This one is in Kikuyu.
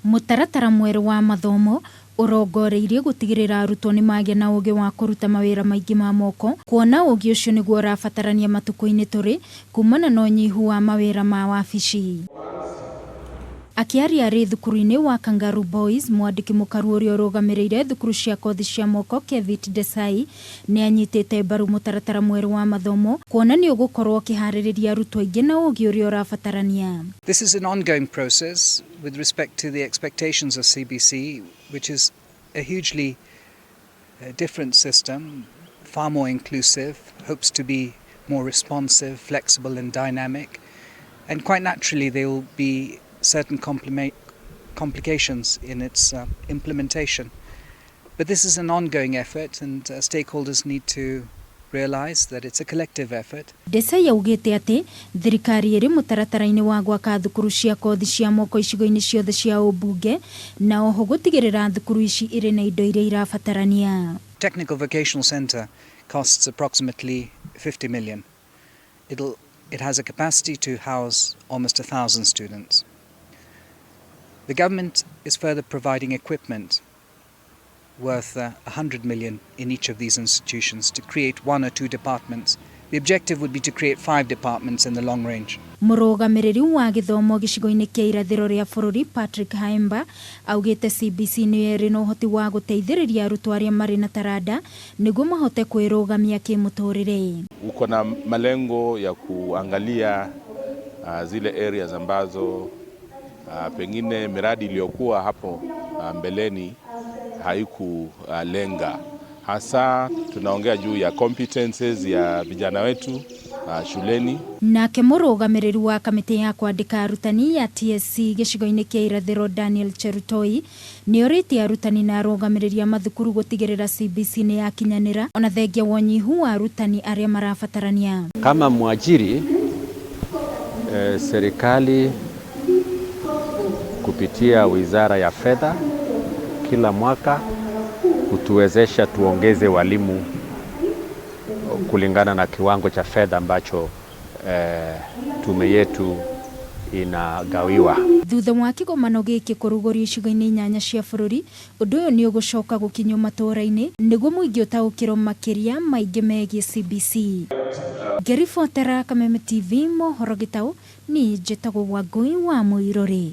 Mũtaratara mwerũ wa mathomo ũrongoreirie gũtigĩrĩra arutwo nĩ magĩa na ũgĩ wa kũruta mawĩra maingĩ ma moko, kuona ũgĩ ũcio nĩguo ũrabatarania matukũ-inĩ tũrĩ kumana na ũnyihu wa mawĩra ma wabici. Akĩaria arĩ thukuru-inĩ wa Kangaroo Boys, mwandĩki mũkaru ũrĩa ũrũgamĩrĩire thukuru cia kothi cia moko Kevit Desai nĩ anyitĩte mbaru mũtaratara mwerũ wa mathomo kuona nĩ ũgũkorwo ũkĩharĩrĩria arutwo aingĩ na ũgĩ ũrĩa ũrabatarania. This is an ongoing process with respect to the expectations of CBC, which is a hugely different system, far more inclusive, hopes to be more responsive, flexible and dynamic. And quite naturally there will be certain complications in its implementation. But this is an ongoing effort, and stakeholders need to realize that it's a collective effort. Desai augĩte atĩ thirikari ĩrĩ mũtaratara-inĩ wa gwaka thukuru cia kothi cia moko icigo-inĩ ciothe cia ũmbunge na oho gũtigĩrĩra thukuru ici irĩ na indo iria irabatarania. Technical Vocational Centre costs approximately 50 million. It has a capacity to house almost 1,000 students. The government is further providing equipment worth 100 million in each of these institutions to create one or two departments. The objective would be to create 5 departments in the long range. Mũrũgamĩrĩri wa gĩthomo gĩcigo-inĩ kĩa irathĩro rĩa bũrũri Patrick Haemba augĩte CBC nĩyo ĩrĩ na ũhoti wa gũteithĩrĩria arutwo arĩa marĩ na taranda nĩguo mahote kwĩrũgamia kĩmũtũrĩre. Uko na malengo ya kuangalia zile areas ambazo pengine miradi iliyokuwa hapo mbeleni haikulenga. Hasa tunaongea juu ya competences ya vijana wetu shuleni. Nake mũrũgamĩrĩri wa kamĩtĩ ya kwandĩka arutani ya TSC gĩcigo-inĩ kĩa irathĩro Daniel Cherutoi nĩ orĩtie arutani na arũgamĩrĩri a mathukuru gũtigĩrĩra CBC nĩ yakinyanĩra ona thengia wa ũnyihu wa arutani arĩa marabatarania. Kama mwajiri serikali kupitia Wizara ya Fedha kila mwaka hutuwezesha tuongeze walimu kulingana na kiwango cha fedha ambacho tume yetu inagawiwa. Thutha wa kĩgomano gĩkĩ kũrugũrio icigo-inĩ inyanya cia bũrũri, ũndũ ũyũ nĩ ũgũcoka gũkinyio matũũra-inĩ nĩguo mũingĩ ũtaũkĩrwo makĩria maingĩ megiĩ CBC. Ngĩribotera Kameme TV mohoro gĩtaũ, niĩ njĩtagwo Wangũi wa Mũirũrĩ.